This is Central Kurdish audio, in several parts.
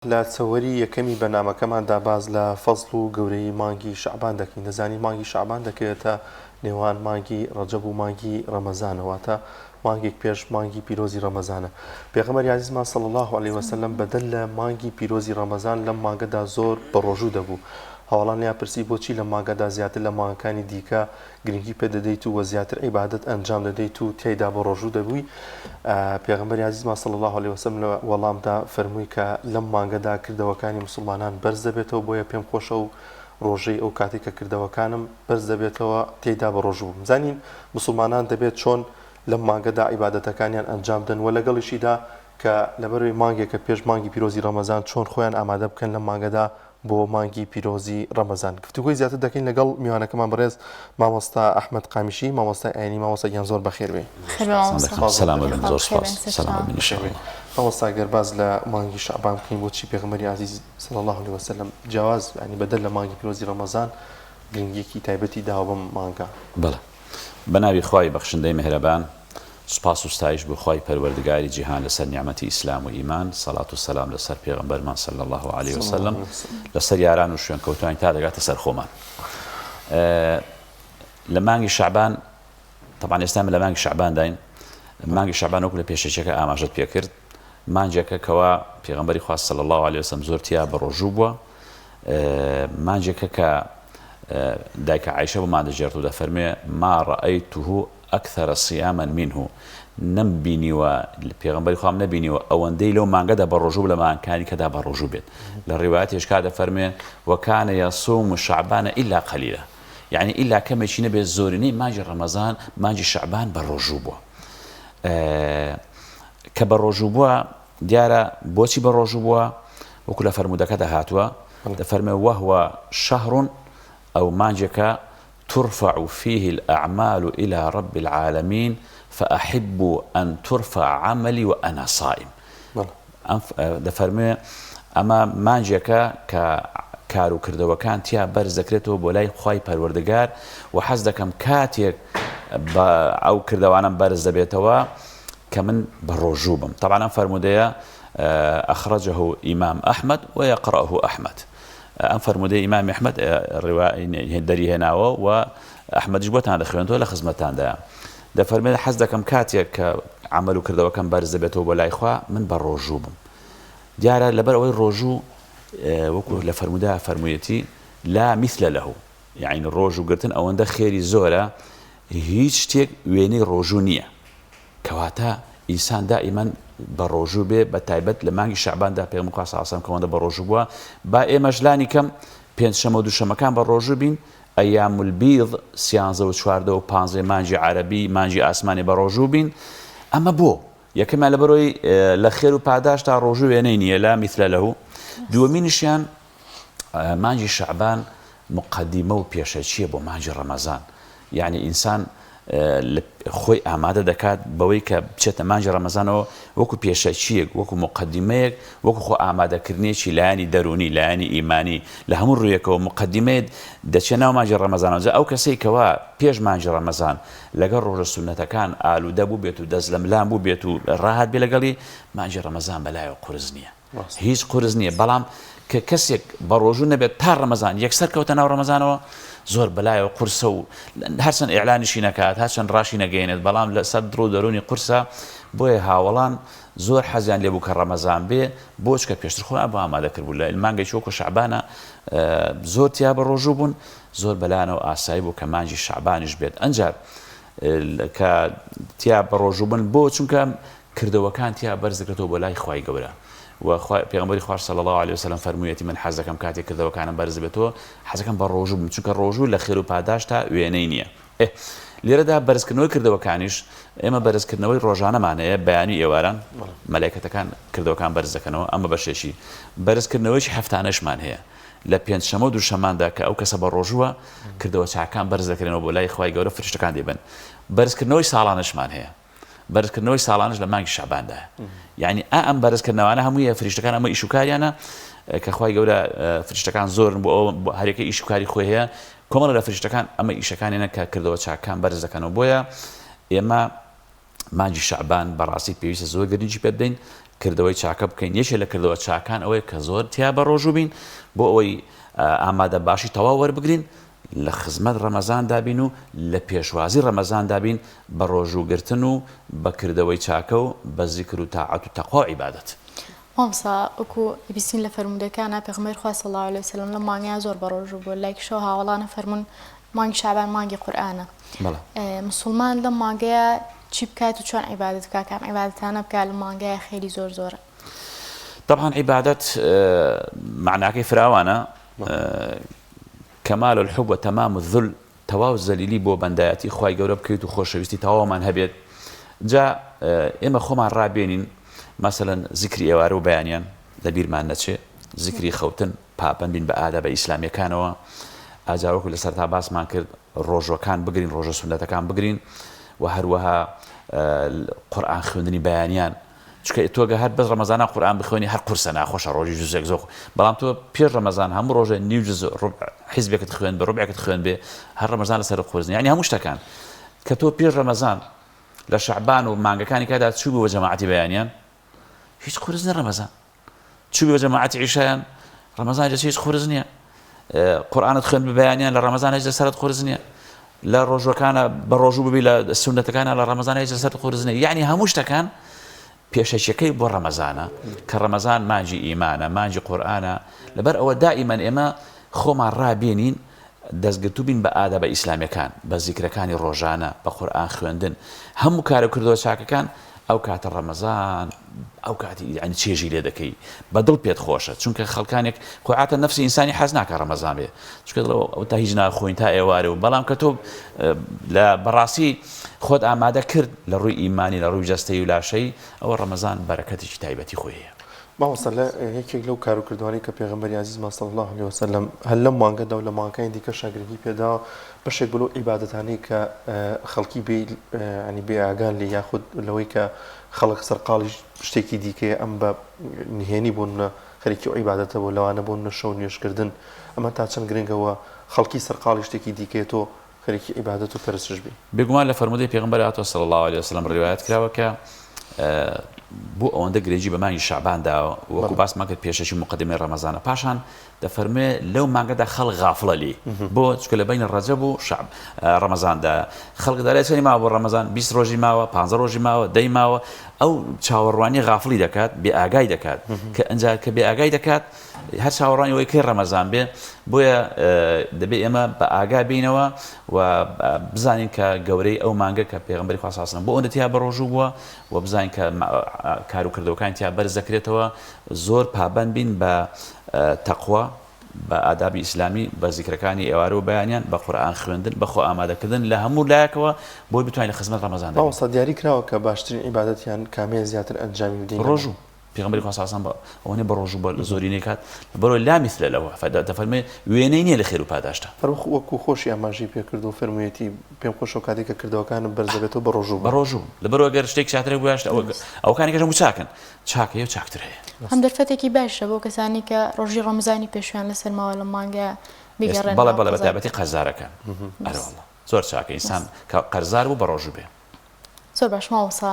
لە چەوەری یەکەمی بەرنامەکەماندا باس لە فەزڵ و گەورەیی مانگی شەعبان دەکەین، دەزانین مانگی شەعبان دەکەوێتە نێوان مانگی ڕەجەب و مانگی ڕەمەزانە، واتە مانگێک پێش مانگی پیرۆزی ڕەمەزانە. پێغەمبەری ئازیزمان صلی اللە علیه وسلم بەدەر لە مانگی پیرۆزی ڕەمەزان لەم مانگەدا زۆر بەڕۆژوو دەبوو. هاوەڵان لێیان پرسی بۆچی لەم مانگەدا زیاتر لە مانگەکانی دیکە گرنگی پێ دەدەیت و وە زیاتر عیبادەت ئەنجام دەدەیت و تیایدا بە ڕۆژوو دەبووی؟ پێغەمبەری ئازیزمان صلی اللە علیە وسلم لە وەڵامدا فەرمووی کە لەم مانگەدا کردەوەکانی موسڵمانان بەرز دەبێتەوە بۆیە پێم خۆشە و ڕۆژەی ئەو کاتەی کە کردەوەکانم بەرز دەبێتەوە تێیدا بە ڕۆژوو بم. زانین موسڵمانان دەبێت چۆن لەم مانگەدا عیبادەتەکانیان ئەنجام بدەن وە لەگەڵیشیدا کە لەبەرئەوەی مانگێکە پێش مانگی پیرۆزی ڕەمەزان چۆن خۆیان ئامادە بکەن لەم مانگەدا بۆ مانگی پیرۆزی ڕەمەزان گفتوگۆی زیاتر دەکەین لەگەڵ میوانەکەمان بەڕێز مامۆستا ئەحمەد قامیشی مامۆستای ئاینی مامۆستا گیان زۆر بەخێر بێی. مامۆستا گەر باس لە مانگی شەعبان بکەین بۆچی پێغەمبەری ئازیز صلی اللە علیه وسلم جیاواز یانی بەدەر لە مانگی پیرۆزی ڕەمەزان گرنگیەکی تایبەتی داوە بەم مانگە؟ بەڵێ بەناوی خوای بەخشندەی میهرەبان سوپاس و ستایش بۆ خوای پەروەردگاری جیهان لەسەر نیعمەتی ئیسلام و ئیمان، سەڵات و سەلام لەسەر پێغەمبەرمان صلی اللە علیە وسلم، لەسەر یاران و شوێنکەوتوانی تا دەگاتە سەر خۆمان. لە مانگی شەعبان تەبعەن ئێستا ئێمە لە مانگی شەعبانداین، مانگی شەعبان وەکو لە پێشەکیەکە ئاماژەت پێکرد مانگێکە کەوا پێغەمبەری خوا صلی اللە علیە وسلم زۆر تیا بەڕۆژوو بووە، مانگێکە کە دایکە عایشە بۆمان دەگێڕێت و دەفەرموێ، ما رأیته اکثر صیاما منه، نەم بینیوە پێغەمبەری خوام نەبینیوە ئەوەندەی لەو مانگەدا بەڕۆژوو لە مانگەکانی کەدا بەڕۆژوو بێت. لە ڕیوایەتێکا دەفەرموێ، وکان یصوم شعبان الا قلیلا، یەعنی ئیلا کەمێکی نەبێت زۆرینەی مانگی ڕەمەزان مانگی شەعبان بەڕۆژوو بووە. کە بەڕۆژوو بووە دیارە بۆچی بەڕۆژوو بووە وەکو لە فەرموودەکەدا هاتووە دەفەرمێ وهو شهر ئەو مانگێکە ترفع فیه الاعمال الی رب العالمین فاحب ان ترفع عملی وانا صائم دەفەرموێ ئەمە مانگێکە کە کار و کردەوەکان تیا بەرز دەکرێتەوە بۆ لای خوای پەروەردگار و حەز دەکەم کاتێک بە ئەو کردەوانم بەرز دەبێتەوە کە من بە ڕۆژوو بم تەبعەن ئەم فەرموودەیە اخرجه امام احمد ويقرأه احمد ئەم فەرموودەی ئیمامی ئەحمەد دەری هێناوە و ئەحمەدیش بۆتان دەخوێنێتەوە لە خزمەتتاندایە دەفەرمێت حەز دەکەم کاتێک کە عەمەل و کردەوەکەم بەرز دەبێتەوە بۆ لای خوا من بە ڕۆژوو بم دیارە لەبەر ئەوەی ڕۆژوو وەکو لە فەرموودە فەرموویەتی لا مثل له یعنی ڕۆژوو گرتن ئەوەندە خێری زۆرە هیچ شتێک وێنەی ڕۆژوو نییە کەواتە ئینسان دائیمەن بەڕۆژوو بێ بەتایبەت لە مانگی شەعباندا پێغەمبەر خوا صلی اللە علیە وسلم کە ئەوەندە بەڕۆژوو بووە با ئێمەش لانی کەم پێنجشەمە و دووشەمەکان بەڕۆژوو بین ایام البیض سیانزە و چواردە و پانزەی مانگی عەرەبی مانگی ئاسمانی بەڕۆژوو بین ئەمە بۆ یەکەمیان لەبەرەوەی لە خێر و پاداشتا ڕۆژوو وێنەی نییە لا مثل له دووەمینیشیان مانگی شەعبان موقەدیمە و پێشەکییە بۆ مانگی ڕەمەزان یعنی ئینسان خۆی ئامادە دەکات بەوەی کە بچێتە مانگی ڕەمەزانەوە وەکو پێشەکییەک وەکو موقەدیمەیەک وەکو خۆ ئامادەکردنێکی لایەنی دەروونی لایەنی ئیمانی لە هەموو ڕوویەکەوە موقەدیمەیەک دەچێت ناو مانگی ڕەمەزانەوە جا ئەو کەسەی کەوا پێش مانگی ڕەمەزان لەگەڵ ڕۆژە سوننەتەکان ئالوودە بووبێت و دەست لەملان بووبێت و ڕاهات بێ لەگەڵی مانگی ڕەمەزان بەلایەوە قورس نییە. هیچ قورس نییە بەڵام کە کەسێک بە ڕۆژوو نەبێت تا ڕەمەزان یەکسەر کەوتە ناو ڕەمەزانەوە زۆر بەلایەوە قورسە و هەرچەند ئیعلانیشی نەکات هەرچەند ڕاشی نەگەیەنێت بەڵام لەسەر دڵ و دەروونی قورسە بۆیە هاوەڵان زۆر حەزیان لێ بوو کە ڕەمەزان بێ بۆ چکە پێشتر خۆیان بۆ ئامادە کردبوو لە مانگێکی وەکو شەعبانە زۆر تیا بە ڕۆژوو بوون زۆر بەلایانەوە ئاسایی بوو کە مانگی شەعبانیش بێت ئەنجار کە تیا بە ڕۆژوو بن بۆ چونکە کردەوەکان تیا بەرز دەکرێتەوە بۆ لای خوای گەورە و پێغەمبەری خواش صلی اللە علیە وسلم فەرموویەتی من حەز دەکەم کاتێک کردەوەکانم بەرز بێتەوە حەزەکەم بە ڕۆژوو بم چونکە ڕۆژوو لە خێر و پاداشتا وێنەی نییە ئێ لێرەدا بەرزکردنەوەی کردەوەکانیش ئێمە بەرزکردنەوەی ڕۆژانەمان هەیە بەیانی ئێواران مەلایکەتەکان کردەوەکان بەرز دەکەنەوە ئەمە بەشێکی بەرزکردنەوەیکی هەفتانەشمان هەیە لە پێنجشەمە و دووشەماندا کە ئەو کەسە بە ڕۆژووە کردەوە چاکان بەرز دەکرێنەوە بۆ لای خوای گەورە فریشتەکان دەیبەن بەرزکردنەوەی ساڵانەشمان هەیە بەرزکردنەوەی ساڵانەش لە مانگی شەعباندایە یعنی ئا ئەم بەرزکردنەوانە هەموویە فریشتەکان ئەمە ئیش و کاریانە کە خوای گەورە فریشتەکان زۆرن بۆ ئەوە هەرێکە ئیش و کاری خۆی هەیە کۆمەڵە لە فریشتەکان ئەمە ئیشەکانیانە کە کردەوە چاکان بەرز دەکەنەوە بۆیە ئێمە مانگی شەعبان بەڕاستی پێویستە زۆر گرنگی پێ بدەین. کردەوەی چاکە بکەین، یەکێ لە کردەوە چاکان ئەوەیە کە زۆر تیا بە ڕۆژوو بین بۆ ئەوەی ئامادە باشی تەواو وەربگرین لە خزمەت ڕەمەزاندا بین و لە پێشوازی ڕەمەزاندا بین بە ڕۆژوو گرتن و بە کردەوەی چاکە و بە زیکر و تاعەت و تەقوا و عیبادەت. مامۆستا وەکو ئەبیستین لە فەرموودەکانا پێغەمبەری خوا صلی اللە علیە وسلم لەم مانگەیا زۆر بەڕۆژوو بووە لایکیشەوە هاوەڵان ئەفەرموون مانگی شەعبان مانگی قورئانە بەڵێ. موسڵمان لەم مانگەیا چی بکات و چۆن عیبادەت بکات کام عیبادەتانە بکات لەم مانگەیا خێری زۆر زۆرە؟ تەبعەن عیبادەت مەعناکەی فراوانە کمال الحب و تمام الذل تەواو زەلیلی بۆ بەندایەتی خوای گەورە بکەیت و خۆشەویستی تەواومان هەبێت جا ئێمە خۆمان ڕابێنین مەسەلەن زیکری ئێوارە و بەیانیان لە بیرمان نەچێ زیکری خەوتن پابەند بین بە ئادابە ئیسلامیەکانەوە ئاجا وەکو لە سەرتا باسمان کرد ڕۆژوەکان بگرین ڕۆژە سونەتەکان بگرین و هەروەها قورئان خوێندنی بەیانیان چونکە تۆ گەر هەر بەس ڕەمەزانان قورئان بخوێنی هەر قورسە ناخۆشە ڕۆژی جوزێک زۆر بەڵام تۆ پێش ڕەمەزان هەموو ڕۆژێ نیو جوز ڕوبع حیزبێکت خوێن بێ ڕوبعێکت خوێن بێ هەر ڕەمەزان لەسەر قورس نیە یعنی هەموو شتەکان کە تۆ پێش ڕەمەزان لە شەعبان و مانگەکانی کادا چوو بۆ جەماعەتی بەیانیان هیچ قورس نیە ڕەمەزان چووی بە جەماعەتی عیشایان ڕەمەزان دەچێت هیچ قورس نییە قورئانت خوێن بەیانیان لە ڕەمەزان هیچ لەسەرت قورس نییە لە ڕۆژەکانە بە ڕۆژوو ببی لە سونەتەکانە لە ڕەمەزان هیچ لەسەرت قورس نییە یعنی هەموو شتەکان پێشەکیەکەی بۆ ڕەمەزانە کە ڕەمەزان مانگی ئیمانە مانگی قورئانە لەبەر ئەوە دائیمەن ئێمە خۆمان ڕابێنین دەستگرتوو بین بە ئادابە ئیسلامیەکان، بە زیکرەکانی ڕۆژانە، بە قورئان خوێندن، هەموو کارو کردەوە چاکەکان، ئەو کاتە ڕەمەزان ئەو کاتی یانی چێژی لێ دەکەی بە دڵ پێت خۆشە چونکە خەڵکانێک خۆ عاتە نەفسی ئینسانی حەز ناکا ڕەمەزان بێ چونکە دڵێ ئەو تا هیچ ناخۆین تا ئێوارێ و بەڵام کە تۆ لە بەڕاستی خۆت ئامادە کرد لە ڕووی ئیمانی لە ڕووی جەستەی و لاشەی ئەوە ڕەمەزان بەرەکەتێکی تایبەتی خۆی هەیە. مامۆستا لە یەکێک لەو کارو کردوانەی کە پێغەمبەری ئازیزمان صلی اللە علیە وسلم هەر لەم مانگەدا و لە مانگەکانی دیکەشا گرنگی پێداوە بەشێک بوو لەو عیبادەتانەی کە خەڵکی بێ یانی بێ ئاگان لێی یاخود لەوەی کە خەڵک سەرقاڵی شتێکی دیکەیە ئەم بە نهێنی بۆ نمونە خەریکی ئەو عیبادەتە بوو لەوانە بۆ نمونە شەو نوێژکردن ئەمە تا چەند گرنگە و خەڵکی سەرقاڵی شتێکی دیکەیە تۆ خەریکی عیبادەت و پەرستش بی. بێگومان لە فەرموودەی پێغەمبەر هاتووە صلی اللە علیە وسلم ڕیوایەت کراوە کە بۆ ئەوەندە گرنگی بە مانگی شەعبان داوە وەکو باسمان کرد پێشەکی موقەدیمەی ڕەمەزانە پاشان دەفەرموێ لەو مانگەدا خەڵک غافڵە لێی بۆ چونکە لە بەینی ڕەجەب و شەعب ڕەمەزاندا خەڵک دەڵێ چەنی ماوە بۆ ڕەمەزان 20 ڕۆژی ماوە 15 ڕۆژی ماوە دەی ماوە ئەو چاوەڕوانی غافڵی دەکات بێ ئاگای دەکات کە ئەنجا کە بێ ئاگای دەکات هەر چاوەڕوانی ئەوەی کەی ڕەمەزان بێ بۆیە دەبێ ئێمە بە ئاگا بینەوە و بزانین کە گەورەی ئەو مانگە کە پێغمبەری خوا صلی بۆ ئەوەندە تیا بەڕۆژوو بووە و بزانین کە کار و کردەوەکانی تیا بەرز دەکرێتەوە زۆر پابەند بین بە تەقوا بە ئادابی ئیسلامی بە زیکرەکانی ئێوارە و بەیانیان بە قورئان خوێندن بە خۆ ئامادەکردن لە هەموو لایەکەوە بۆی بتوانین لە خزمەت ڕەمەزاندا بین. مامۆستا دیاری کراوە کە باشترین عیبادەت یان کامەیە زیاتر ئەنجامی بدەین؟ ڕۆژوو. پێغەمبەری خوا صلی اللە علیە و سلم ئەوەنەی بە ڕۆژوو بە زۆرینەی کات لەبەرئەوەی لا مثل له دەفەرموێ وێنەی نییە لە خێر و پاداشتا. هەر وەکو خۆشی ئاماژەی پێکرد و فەرموویەتی پێم خۆشە ئەو کاتەی کە کردەوەکانم بەرز دەبێتەوە بە ڕۆژوو بم. بە ڕۆژوو لەبەرئەوە گەر شتێک چاترێک بوایە ئەوەکانی کەش هەموو چاکن چاک هەیە و چاکتر هەیە. هەم دەرفەتێکی باشە بۆ کەسانی کە ڕۆژی ڕەمەزانی پێشویان لەسەر ماوە لەم مانگە بیگەڕێنەوە بەڵێ بەڵێ بەتایبەتی قەرزارەکان ئەرێ وەڵا زۆر چاکە ئینسان کە قەرزار بوو بە ڕۆژوو بێ. زۆر باش مامۆستا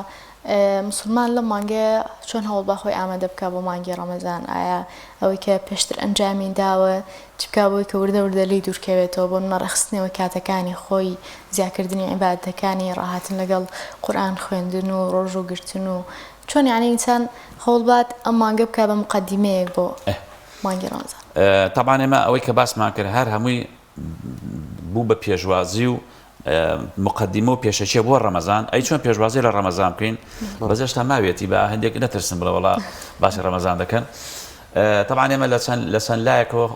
موسڵمان لەم مانگەیە چۆن هەوڵ با خۆی ئامادە بکا بۆ مانگی ڕەمەزان ئایا ئەوەی کە پێشتر ئەنجامی داوە چ بکا بۆی کە وردە وردە لێی دوور کەوێتەوە بۆ نمونە ڕێکخستنەوەی کاتەکانی خۆی زیاکردنی عیبادەتەکانی ڕاهاتن لەگەڵ قورئان خوێندن و ڕۆژوو گرتن و چۆن یعنی ئینسان هەوڵ بات ئەم مانگە بکا بە مقدمەیەک بۆ مانگی ڕەمەزان. تەبعەن ئێمە ئەوەی کە باسمان کرد هەر هەمووی بوو بە پێشوازی و مقدمە و پێشەکیە بۆ ڕەمەزان ئەی چۆن پێشوازی لە ڕەمەزان بکەین بەس هێشتا ماویەتی بە هەندێک نەترسن بڵێ وەڵا باسی ڕەمەزان دەکەن تەبعەن ئێمە لە چەند لە چەند لایەکەوە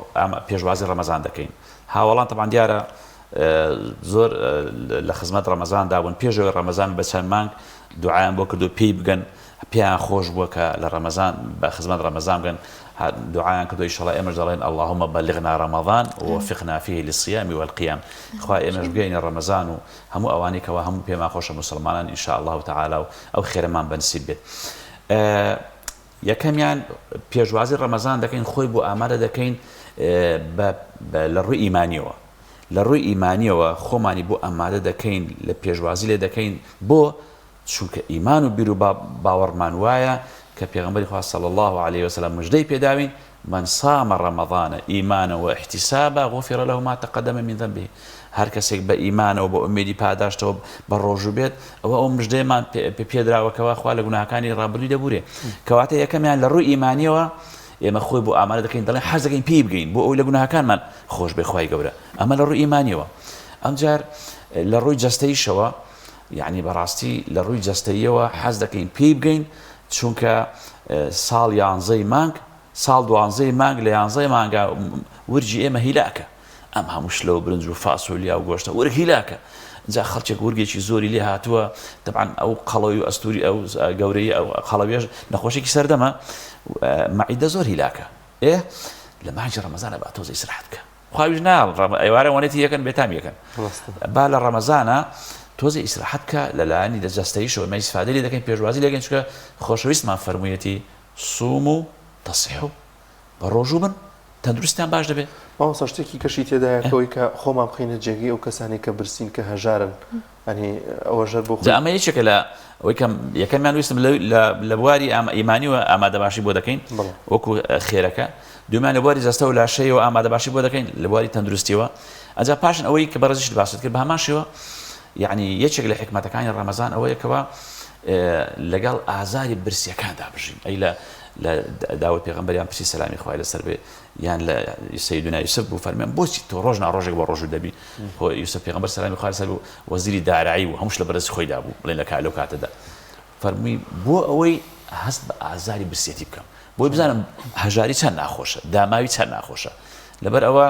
پێشوازی ڕەمەزان دەکەین هاوەڵان تەبعەن دیارە زۆر لە خزمەت ڕەمەزاندا بوون پێشەوەی ڕەمەزان بە چەند مانگ دوعایان بۆ کردو پێی بگەن پێیان خۆش بووە کە لە ڕەمەزان بە خزمەت ڕەمەزان بگەن دوعایان کردووە ئیشەڵا ئێمەش دەڵێن اللهم بلغنا رمضان ووفقنا فیه للصیام والقیام خوا ئێمەش بگەینە ڕەمەزان و هەموو ئەوانەی کەوا هەموو پێمان خۆشە موسڵمانان ان شاء اللە تعالی و ئەو خێرەمان بەنسیب بێت یەکەمیان پێشوازی ڕەمەزان دەکەین خۆی بۆ ئامادە دەکەین لە ڕووی ئیمانیەوە لە ڕووی ئیمانیەوە خۆمانی بۆ ئامادە دەکەین لە پێشوازی لێ دەکەین بۆ چونکە ئیمان و بیرو باوەڕمان وایە. کە پێغەمبەری خوا صلی اللە علیە وسلم مژدەی پێداوین، من صام رمضان ایمانا واحتسابا غفر له ما تقدم من ذنبه، هەر کەسێک بە ئیمانەوە بە ئومێدی پاداشتەوە بە ڕۆژوو بێت ئەوە ئەو مژدەیەمان پێدراوە کەوا خوا لە گوناهەکانی ڕابردووی دەبورێ. کەواتە یەکەمیان لە ڕووی ئیمانیەوە ئێمە خۆی بۆ ئامادە دەکەین دەڵێن حەز دەکەین پێی بگەین بۆ ئەوەی لە گوناهەکانمان خۆش بێ خوای گەورە ئەمە لە ڕووی ئیمانیەوە. ئەمجار لە ڕووی جەستەیشەوە یەعنی بەڕاستی لە ڕووی جەستەییەوە حەز دەکەین پێی بگەین چونکە ساڵ یانزەی مانگ ساڵ دوانزەی مانگ لە یانزەی مانگا ورگی ئێمە هیلاکە ئەم هەموو شلە و برنج و فاسۆلیا و گۆشتە ورگ هیلاکە جا خەڵکێک ورگێکی زۆری لێ هاتووە دەبان ئەو قەڵەوی و ئەستوری ئەو گەورەی ئەو قەڵەویش نەخۆشێکی سەردەمە مەعیدە زۆر هیلاکە ئێ لە مانگی ڕەمەزانە با تۆزە ئیسراحەت بکە خواویش ناڵ ئێوارە وەنێتی یەکەن بێتام یەکەن با لە ڕەمەزانە تۆزێ ئیسراحەت بکە لەلایەنی لە جەستەیشەوە مە ئیسفادە لێ دەکەین پێشوازی لەگەین چکە خۆشەویستمان فەرموویەتی سوم و تەسیح و بە ڕۆژوو بن تەندروستیان باش دەبێت. مامۆستا شتێکی کەشی تێدایە کەوەی کە خۆمان بخەینە جێگەی ئەو کەسانەی کە برسین کە هەژارن یانی ئەوەش هەر بۆ جا ئەمە یەکێکە لە ئەوەی کە یەکەمیان ویستم لە بواری ئیمانیوە ئامادەباشی بۆ دەکەین وەکو خێرەکە دوومیان لە بواری جەستە و لاشەیەوە ئامادەباشی بۆ دەکەین لە بواری تەندروستیەوە ئەجا پاشن ئەوەی کە بەڕێزیشت باست کرد بە هەمان شێوە یعنی یەکێک لە حکمەتەکانی ڕەمەزان ئەوەیە کەوا لەگەڵ ئازاری برسیەکاندا بژین ئەی لە لە داوت پێغەمبەریان پرسی سەلامی خوای لەسەر بێ یان لە سەیدونا یوسف بوو فەرمیان بۆچی تۆ ڕۆژ نا ڕۆژێک بە ڕۆژوو دەبی خۆ یوسف پێغەمبەر سەلامی خوای لەسەر بوو وەزیری دارایی بوو هەمووش لە بەرزی خۆیدا بوو بڵێن لە لەو کاتەدا فەرمووی بۆ ئەوەی هەست بە ئازاری برسێتی بکەم بۆی بزانم هەژاری چەند ناخۆشە داماوی چەند ناخۆشە لەبەر ئەوە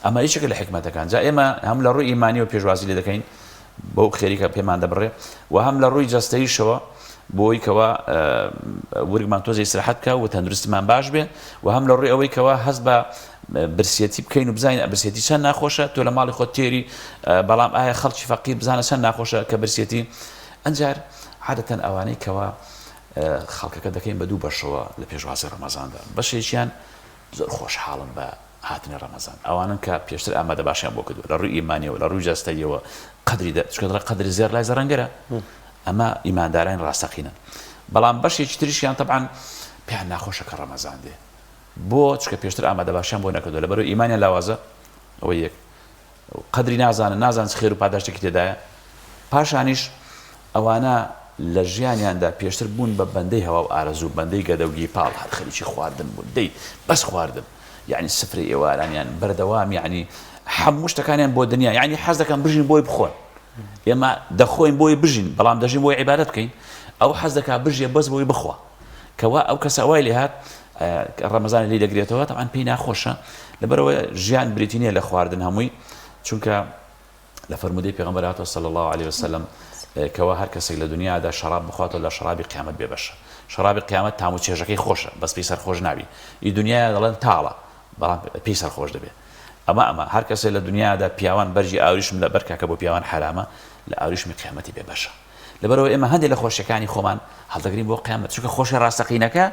ئەمە یەکێکە لە حکمەتەکان جا ئێمە هەم لە ڕووی ئیمانیەوە پێشوازی لێ دەکەین بەو خێری کە پێمان دەبڕێ و هەم لە ڕووی جەستەیشەوە بۆی کەوا ورگمان تۆزێ ئیسراحەت بکە و تەندروستیمان باش بێ و هەم لە ڕووی ئەوەی کەوا هەست بە برسیەتی بکەین و بزانین برسێتی چەند ناخۆشە تۆ لە ماڵی خۆت تێری بەڵام ئایا خەڵکی فەقیر بزانە چەند ناخۆشە کە برسێتی ئەنجار عادەتەن ئەوانەی کەوا خەڵکەکە دەکەین بە دوو بەشەوە لە پێشوازی ڕەمەزاندا بەشێکیان زۆر خۆشحاڵن بە هاتنی ڕەمەزان ئەوانەن کە پێشتر ئامادەباشیان بۆ کردووە لە ڕووی ئیمانیەوە لە ڕووی جەستەییەوە قەدری دە چونکە دەڵێ قەدری زێڕ لای زەڕەنگەرە ئەمە ئیماندارانی ڕاستەقینەن بەڵام بەشێکی تریشیان تەبعەن پێیان ناخۆشە کە ڕەمەزان دێ بۆ چونکە پێشتر ئامادەباشیان بۆ نەکردووە لەبەرئەوەی ئیمانیان لاوازە ئەوە یەک قەدری نازانن، نازانن چ خێر و پاداشتێکی تێدایە، پاشانیش ئەوانە لە ژیانیاندا پێشتر بوون بە بەندەی هەوا و ئارەزوو، بەندەی گەدە و گیپاڵ، هەر خەریکی خواردن بوون، دەی بەس خواردن، یەعنی سفرەی ئێوارانیان بەردەوام یەعنی هەموو شتەکانیان بۆ دنیا، یەعنی حەز دەکەن بژین بۆی بخۆن، ئێمە دەخۆین بۆی بژین، بەڵام دەژین بۆی عیبادەت بکەین، ئەو حەز دەکات بژیە بەس بۆی بخوا، کەوا ئەو کەسە وای لێهات ڕەمەزانی لی دەگرێتەوە تەبعەن پێی ناخۆشە لەبەرەوە ژیان بریتی نییە لە خواردن هەمووی چونکە لە فەرموودەی پێغەمبەر هاتووە صلی الله علیه وسلم کەوا هەر کەسێک لە دنیادا شەراب بخواتەوە لە شەرابی قیامەت بێبەشە شەرابی قیامەت تام و چێژەکەی خۆشە بەس پێی سەرخۆش نابی ئی دنیا دەڵێن تاڵە بەڵام پێی سەرخۆش دەبێت ئەمە ئەمە هەر کەسێک لە دنیادا پیاوان بەرگی ئاوریشم لە بەرکە کە بۆ پیاوان حەرامە لە ئاوریشمی قیامەتی بێبەشە لەبەرئەوە ئێمە هەندێک لە خۆشیەکانی خۆمان هەڵدەگرین بۆ قیامەت چونکە خۆشی ڕاستەقینەکە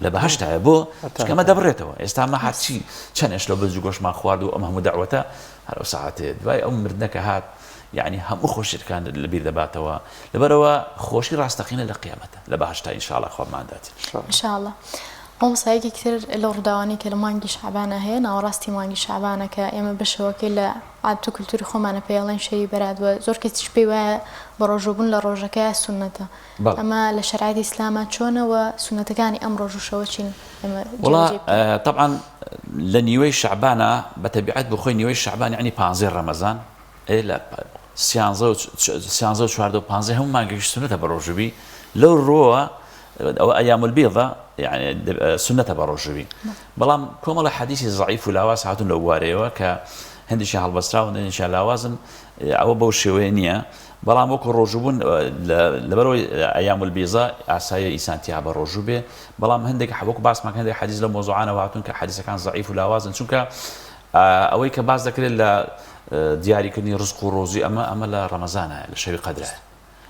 لە بەهشتایە بۆ چونکە ئەمە دەبڕێتەوە ئێستا مە هەرچی چەند ئێش لەو برج و گۆشمان خوارد و ئەم هەموو دەعوەتە هەر ئەو سەعاتێ دوای ئەو مردنە کە هات یعنی هەموو خۆشیەکان لەبیر دەباتەوە لەبەرئەوە خۆشی ڕاستەقینە لە قیامەتە لە بەهشتا ان شاء اللە خوامان داتێ. ان شاء اللە مامۆستا یەکێک تر لەو ڕووداوانەی کە لە مانگی شەعبانا هەیە ناوەڕاستی مانگی شەعبانە کە ئێمە بەشەوەکەی لە عادەت و کلتوری خۆمانە پێی ئەڵێن شەوی بەرات وە زۆر کەسیش پێی وایە بەڕۆژووبوون لە ڕۆژەکەیا سوننەتە بەڵێ. ئەمە لە شەرعەتی ئیسلاما چۆنە وە سوننەتەکانی ئەم ڕۆژ و شەوە چین ئێمە وەڵا جێبەجێی بکەین؟ تەبعەن لە نیوەی شەعبانا بە تەبیعەت بۆ خۆی نیوەی شەعبان یەعنی پانزەی ڕەمەزان ئێ لە سیانزە و سیانزە و چواردە و پانزەی هەموو مانگێکیش سوننەتە بەڕۆژووبی لەو ڕووەوە ئەوە ایام البیضە یعنی سوننەتە بەڕۆژووبی بەڵام کۆمەڵە حەدیسی زەعیف و لاواز هاتوون لەو بوارەیەوە کە هەندێکیان هەڵبەستراون هەندێکیان لاوازن ئەوە بەو شێوەیە نییە بەڵام وەکو ڕۆژووبوون لەبەرەوەی ایام البیضە ئاساییە ئینسان تیا بە ڕۆژوو بێ بەڵام هەندێک وەکو باسمان هەندێک حەدیث لەو مەوزوعانەوە هاتوون کە حەدیسەکان زەعیف و لاوازن چونکە ئەوەی کە باس دەکرێت لە دیاریکردنی ڕزق و ڕۆزی ئەمە ئەمە لە ڕەمەزانە لە شەوی قەدرە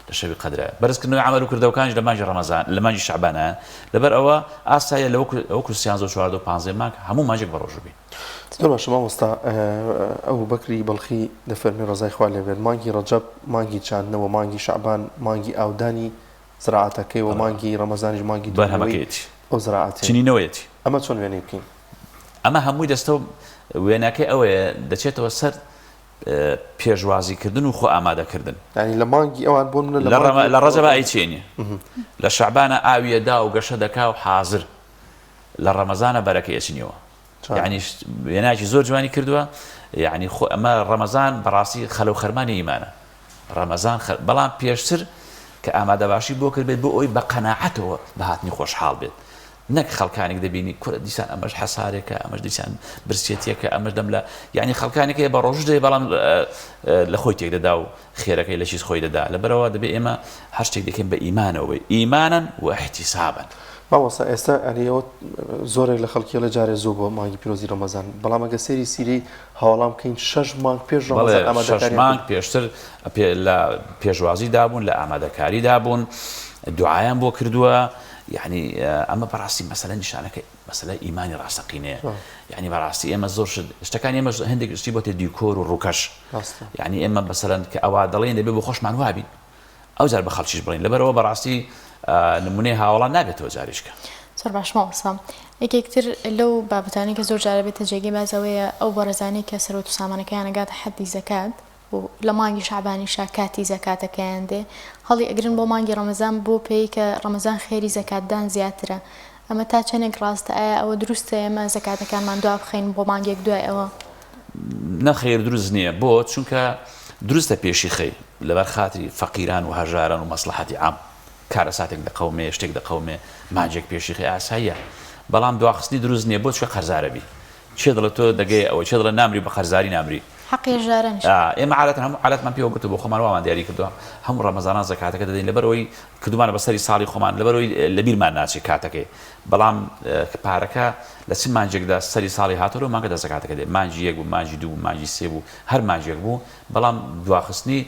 لە شەوی قەدرە بەرزکردنەوەی عەمەل و کردەوەکانیش لە مانگی ڕەمەزان لە مانگی شەعبانە لەبەر ئەوە ئاسایە لە وەکو وەکو سیانزە و چواردە و پانزەی مانگ هەموو مانگێک بە ڕۆژوو بین. زۆر باشە مامۆستا ئەبوبەکری بەڵخی دەفەرمێ ڕەزای خوا لێ بێت مانگی ڕەجەب مانگی چاندنەوە مانگی شەعبان مانگی ئاودانی. زراعەتەکەی و مانگی ڕەمەزانیش مانگی دوورنەوەی بەرهەمەکەیەتی ئەو زراعەتەیە. چنینەوەیەتی. ئەمە چۆن وێنەی بکەین؟ ئەمە هەمووی دەستە و وێنەکەی ئەوەیە دەچێتەوە سەر پێشوازی کردن و خۆ ئامادە کردن. یانی لە مانگی ئەوان بۆ نمونە لە مانگی لە ڕەجەبا ئەیچێنی لە شەعبانا ئاویە دا و گەشە دەکا و حازر لە ڕەمەزانە بەرەکەی ئەچنیەوە. یعنی وێنایەکی زۆر جوانی کردووە یعنی خۆ ئەمە ڕەمەزان بەڕاستی خەلە و خەرمانی ئیمانە ڕەمەزان خەر بەڵام پێشتر کە ئامادەباشی بۆ کرد بێت بۆ ئەوی بە قەناعەتەوە بە هاتنی خۆشحاڵ بێت نەک خەڵکانێک دەبینی کورە دیسان ئەمەش حەسارێکە ئەمەش دیسان برسێتیەکە ئەمەش دەم لە یعنی خەڵکانێک هەیە بە ڕۆژ دەی بەڵام لە خۆی تێک دەدا و خێرەکەی لە چیز خۆی دەدا لەبەرئەوە دەبێ ئێمە هەر شتێک دەکەین بە ئیمانەوە بێ ئیمانەن و احتیسابەن. مامۆستا ئێستا ئەنی ئەوە زۆرێک لە خەڵکی ئەڵێ جارێ زوو بۆ مانگی پیرۆزی ڕەمەزان بەڵام ئەگەر سەیری سیرەی هاوەڵان بکەین شەش مانگ پێش بەڵێ ڕەمەزان شەش ئامادەکاریان مانگ کرد. پێشتر پێ لە پێشوازی دابوون لە ئامادەکاری دابوون دوعایان بۆ کردووە یعنی ئەمە بەڕاستی مەسەلە نیشانەکە مەسەلە ئیمانی ڕاستەقینەیە یعنی بەڕاستی ئێمە زۆر شت شتەکانی ئێمە هەندێک شتی بۆتە دیکۆر و ڕووکەش یعنی ئێمە مەسەلەن کە ئەوە دەڵێن دەبێ بۆ خۆشمان وابین ئەو جار بە خەڵکیش بڵین لەبەرەوە بەڕاستی نمونەی هاوڵان نابێتەوە جاریشکە. زۆر باش مامۆستا یەکێک تر لەو بابەتانەی کە زۆر جارە بێتە جێگەی باس ئەوەیە ئەو بەڕێزانەی کە سەروەت و سامانەکەیان ئەگاتە حەدی زەکات و لە مانگی شەعبانیشا کاتی زەکاتەکەیان دێ هەڵی ئەگرن بۆ مانگی ڕەمەزان بۆ پێی کە ڕەمەزان خێری زەکاتدان زیاترە ئەمە تا چەنێک ڕاستە ئایا ئەوە دروستە ئێمە زەکاتەکانمان دوا بخەین بۆ مانگێک دوای ئەوە؟ نەخێر دروست نییە بۆ؟ چونکە دروستە پێشی خەی لەبەر خاتری فەقیران و هەژاران و مەسڵەحەتی عام کارەساتێک دەقەومێ شتێک دەقەومێ مانجێک پێشی خەی ئاساییە بەڵام دواخستنی دروست نییە بۆ چونکە قەرزارەبی کێ دەڵێ تۆ دەگەیە ئەوە کێ دەڵێ نامری بە قەرزاری نامری. حەقی هەژارانیشە. ئا ئێمە عادەتەن هەموو عادەتمان پێوە گرتووە بۆ خۆمان وامان دیاری کردووە هەموو ڕەمەزانان زەکاتەکە دەدەین لەبەرئەوەی کردوومانە بە سەری ساڵی خۆمان لەبەرئەوەی لەبیرمان ناچێ کاتەکەی بەڵام پارەکە لە چ مانگێکدا سەری ساڵی هاتووە لەو مانگەدا زەکاتەکە دێ مانگی یەک بوو مانگی دوو بوو مانگی سێ بوو هەر مانگێک بوو بەڵام دواخستنی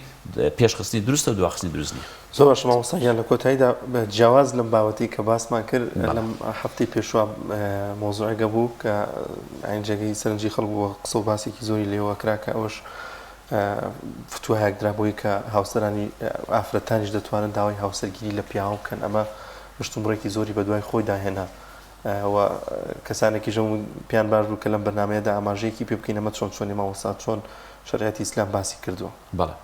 پێشخستنی دروستە و دواخستنی دروست نییە. زۆر باشە مامۆستا گیان لە کۆتاییدا جیاواز لەم بابەتەی کە باسمان کرد لەم هەفتەی پێشوە مەوزوعێک هەبوو کە عین جێگەی سەرنجی خەڵک بوو قسە و باسێکی زۆری لێوە کرا کە ئەوەش فتوایەک درا بۆی کە هاوسەرانی ئافرەتانیش دەتوانن داوای هاوسەرگیری لە پیاوان بکەن ئەمە مشتومڕێکی زۆری بەدوای خۆیدا هێنا و کەسانێکیش پێیان باش بوو کە لەم بەرنامەیەدا ئاماژەیەکی پێ بکەین ئەمە چۆن چۆنی مامۆستا چۆن شەریعەتی ئیسلام باسی کردووە. بەڵێ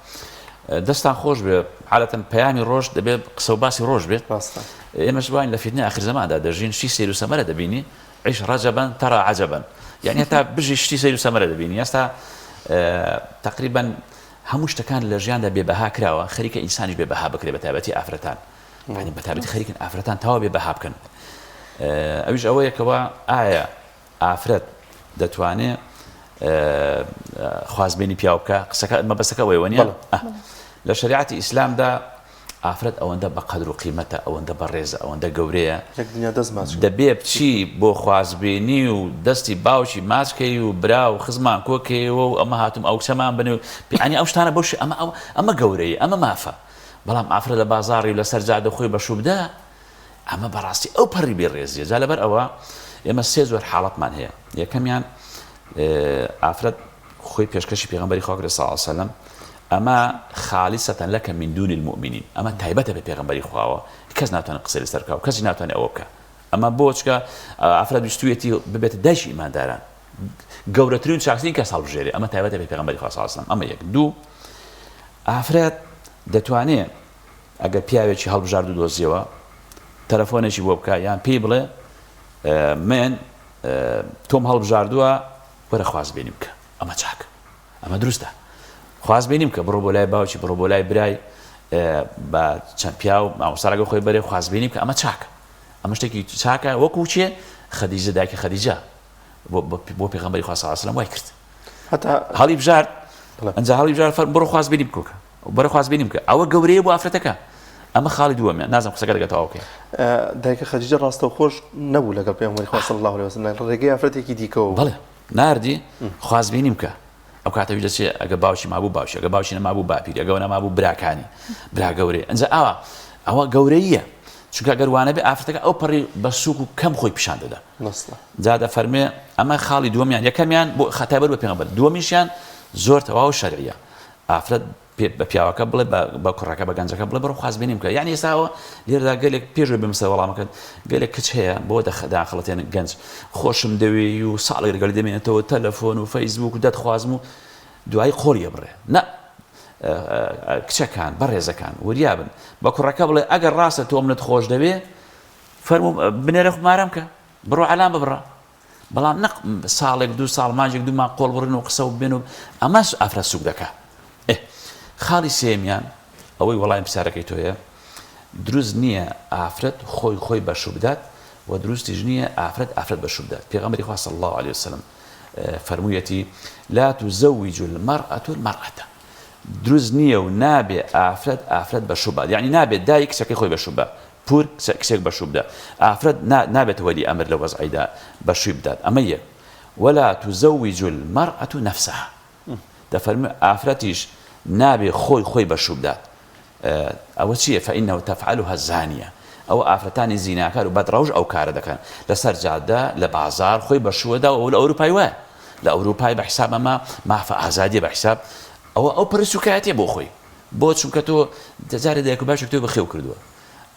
دەستان خۆش بێ عادەتەن پەیامی ڕۆژ دەبێ قسە و باسی ڕۆژ بێت ڕاستە ئێمەش واین لە فیتنەی ئاخر زەماندا دەژین شتی سەیر و سەمەرە دەبینی عیش ڕەجەبەن تەرا عەجەبەن یعنی هەتا بژی شتی سەیر و سەمەرە دەبینی ئێستا تقریبا هەموو شتەکان لە ژیاندا بێ بەها کراوە خەریکە ئینسانیش بێ بەها بکرێ بە تایبەتی ئافرەتان یعنی بە تایبەتی خەریکن ئافرەتان تەواو بێ بەها بکەن ئەویش ئەوەیە کەوا ئایا ئافرەت دەتوانێ خوازبێنی پیاو بکە قسەکە مەبەستەکە ئەوەیە وەنیە لە شەریعەتی ئیسلامدا ئافرەت ئەوەندە بە قەدر و قیمەتە ئەوەندە بەڕێزە ئەوەندە گەورەیە یەک دنیا دەست ماچ دەبێ بچی بۆ خوازبێنی و دەستی باوکی ماچکەی و برا و خزمان کۆکەیەوە و ئەمە هاتوم ئەو کچەمان بنێ و یعنی ئەو شتانە بۆ ئەمە ئەو ئەمە گەورەیە ئەمە مافە بەڵام ئافرەت لە بازاڕی و لەسەر جادە خۆی بەشوو بدە ئەمە بەڕاستی ئەو پەڕی بێ ڕێزیە جا لەبەر ئەوە ئێمە سێ جۆر حاڵەتمان هەیە یەکەمیان ئافرەت خۆی پێشکەشی پێغەمبەری خوا کرد صلی الله علیه وسلم ئەمە خالیسەتەن لەکە من دون المؤمنین ئەمە تایبەتە بە پێغەمبەری خواوە کەس ناتوانێت قسەی لەسەر بکا و کەسی ناتوانێت ئەوە بکا ئەمە بۆ چکە ئافرەت ویستویەتی ببێتە دایکی ئیمانداران گەورەترین چاکترین کەس هەڵبژێرێ ئەمە تایبەتە بە پێغەمبەری خوا صلی الله علیه وسلم ئەمە یەک دوو ئافرەت دەتوانێت ئەگەر پیاوێکی هەڵبژارد و دۆزیەوە تەلەفۆنێکی بۆ بکە یان پێی بڵێ من تۆم هەڵبژاردووە وەرە خوازبێنی بکە ئەمە چاک ئەمە دروستە خوازبێنی بکە بڕۆ بۆ لای باوکی بڕۆ بۆ لای برای بە چەند پیاو مامۆستا لەگەڵ خۆی بەرێ خوازبێنی بکە ئەمە چاکە ئەمە شتێکی چاکە وەکو چێ خەدیجە دایکی خەدیجە بۆ پێغەمبەری خوا صلی الله علیه و سلم وای کرد هەتا هەڵی بژارد ئەنجا هەڵی بژارد فەرم بڕۆ خوازبێنی بکۆکە بەرە خوازبێنی بکە ئەوە گەورەیە بۆ ئافرەتەکە ئەمە خاڵی دووەمیان نازم قسەکە دەگە تەواو بکەین دایکە خەدیجە ڕاستەوخۆش نەبوو لەگەڵ پێغەمبەری خوا صلی الله علیه وسلم لە ڕێگەی ئافرەتێکی دیکەوە بەڵێ ناردی خوازبێنی بکە ئەو کاتە وی دەچێ ئەگە باوکی مابوو باوکی ئەگە باوکی نەمابوو باپیری ئەگە نەمابوو براکانی برا گەورەی ئەنجا ئاوا ئەوە گەورەیە چونکە گەر وانەبێ ئافرەتەکە ئەو پەڕی بە سوک و کەم خۆی پیشان دەدا جا دەفەرمێ ئەمە خاڵی دووەمیان یەکەمیان بۆ خەتایبەت بە پێغەمبەر دووەمیشیان زۆر تەواو شەرعیە ئافرەت. بە پیاوەکە بڵێ بە کوڕەکە بە گەنجەکە بڵێ بڕۆ خوازبێنیم بکە یعنی ئێستاوە لێرەدا گەلێک پێشوەی بمسە وەڵامەکەت گەلێک کچ هەیە بۆ داخڵەتێن گەنج خۆشم دەوێی و ساڵێک لەگەڵی دەمێنێتەوە تەلەفۆن و فەیسبوک و دەتخوازم و دوایی قۆڵی ئەبڕێ نا کچەکان بەڕێزەکان وریابن بە کوڕەکە بڵێ ئەگەر ڕاستە تۆ منت خۆش دەوێ فەرموو بنێرە مارەم کە بڕۆ عەلام ببڕە بەڵام نەق ساڵێک دوو ساڵ مانجێک دوو مانگ قۆڵ بڕین و قسە و بێن و ئەمە ئافرەت سوک دەکا ئێ خاڵی سێمیان ئەوەی وەڵامی پرسیارەکەی تۆیە دروست نییە ئافرەت خۆی خۆی بەشوو بدات و دروستیش نییە ئافرەت ئافرەت بەشوو بدات پێغەمبەری خوا صلی الله علیه وسلم فەرموویەتی لا تزوج المرأة المرأة دروست نییە و نابێ ئافرەت ئافرەت بەشوو بات یعنی نابێت دایک کچەکەی خۆی بەشوو بە پور کچێک بەشوو بدات ئافرەت نابێت وەلی ئەمر لە وەزعیدا بەشووی بدات ئەمە یەک ولا تزوج المرأة نفسها دەفەرموێ ئافرەتیش نابێ خۆی خۆی بەشوو بدات ئەوە چییە فإنه تفعلها الزانیە ئەوە ئافرەتانی زیناکار و بەدڕەوش ئەو کارە دەکەن لەسەر جادە لە بازار خۆی بەشووەدا و لە ئەوروپای وایە لە ئەوروپای بە حیساب ئەمە مافە ئازادیە بە حیساب ئەوە ئەو پەڕی سوکایەتیە بۆ خۆی بۆ چونکە تۆ جارێ دایک و باوکێک تۆی بەخێو کردووە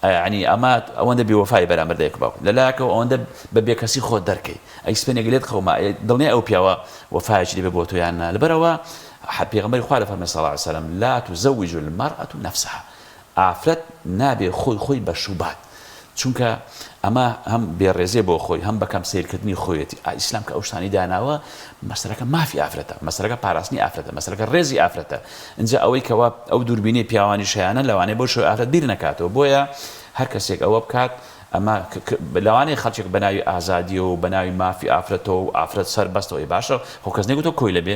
یەعنی ئەمە ئەوەندە بێوەفای بەرامبەر دایک و باوک لە لایەکەوە ئەوەندە بە بێکەسی خۆت دەرکەی ئەی سپێنێک لێت قەوما دڵنیای ئەو پیاوە وەفایەکی دەبێ بۆ تۆ یان نا لەبەرئەوە پێغەمبەری خوا دەفەرمێ صلی اللە علیە وسلم لا تزوج المرأة نفسها ئافرەت نابێ خۆی خۆی بەشوو بات چونکە ئەمە هەم بێڕێزیە بۆ خۆی هەم بەکەم سەیرکردنی خۆیەتی ئا ئیسلام کە ئەو شتانەی داناوە مەسەلەکە مافی ئافرەتە مەسەلەکە پاراستنی ئافرەتە مەسەلەکە ڕێزی ئافرەتە ئینجا ئەوەی کەوا ئەو دووربینەی پیاوانیش هەیانە لەوانەیە بەو شێوە ئافرەت بیر نەکاتەوە بۆیە هەر کەسێک ئەوە بکات ئەمە لەوانەیە خەڵکێک بە ناوی ئازادیەوە و بە ناوی مافی ئافرەتەوە و ئافرەت سەربەستەوە ئەی باشە خۆ کەس نەیگوتووە کۆیلە بێ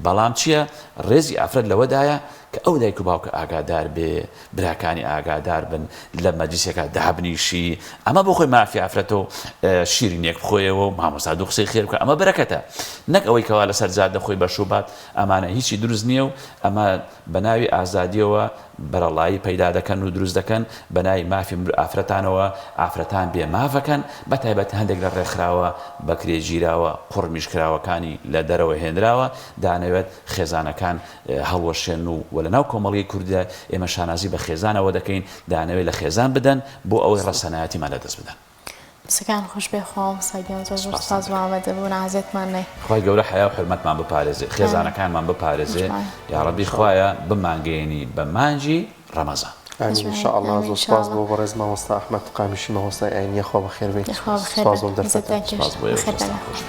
بەڵام چییە ڕێزی ئافرەت لەوەدایە کە ئەو دایک و باوکە ئاگادار بێ براکانی ئاگادار بن لە مەجلیسێکا دابنیشی ئەمە بۆ خۆی مافی ئافرەتە و شیرینیەک بخۆیەوە و مامۆستا دوو قسەی خێر بکە ئەمە بەرەکەتە نەک ئەوەی کەوا لەسەر جادە خۆی بەشوو بات ئەمانە هیچی دروست نییە و ئەمە بە ناوی ئازادیەوە بەرەڵایی پەیدا دەکەن و دروست دەکەن بە ناوی مافی ئافرەتانەوە ئافرەتان بێ مافەکەن بە تایبەت هەندێک لە ڕێکخراوە بەکرێگیراوە قوڕمیشکراوەکانی لە دەرەوە هێنراوە دانەوێت خێزانەکان هەڵوەشێن و و لەناو کۆمەڵگەی کوردیدا ئێمە شانازی بە خێزانەوە دەکەین، دەیانەوێت لە خێزان بدەن بۆ ئەوەی ڕەسەنایەتیمان لەدەست بدەن. دەستەکان خۆش بێ خوا مامۆستا گیان زۆر زۆر سوپاستان سوپاس بۆ دەکەم. ئامادەبوون عازێتمان نەی. خوای گەورە حەیا و حورمەتمان بپارێزێ خێزانەکانمان بپارێزێ یاڕەبی خوایە بمانگەیەنی بە مانگی ڕەمەزان. آمین ان شاء اللە زۆر سوپاس بۆ بەڕێز مامۆستا ئەحمەد قامیشی مامۆستای ئاینی یاخوا بەخێربێی یاخوا بەخێر سوپاس بن بۆم دەرفەتە. عزەتتان سوپاس کێشا بۆ ئێوەش بەخێر دەستان بێن. خۆش بێ.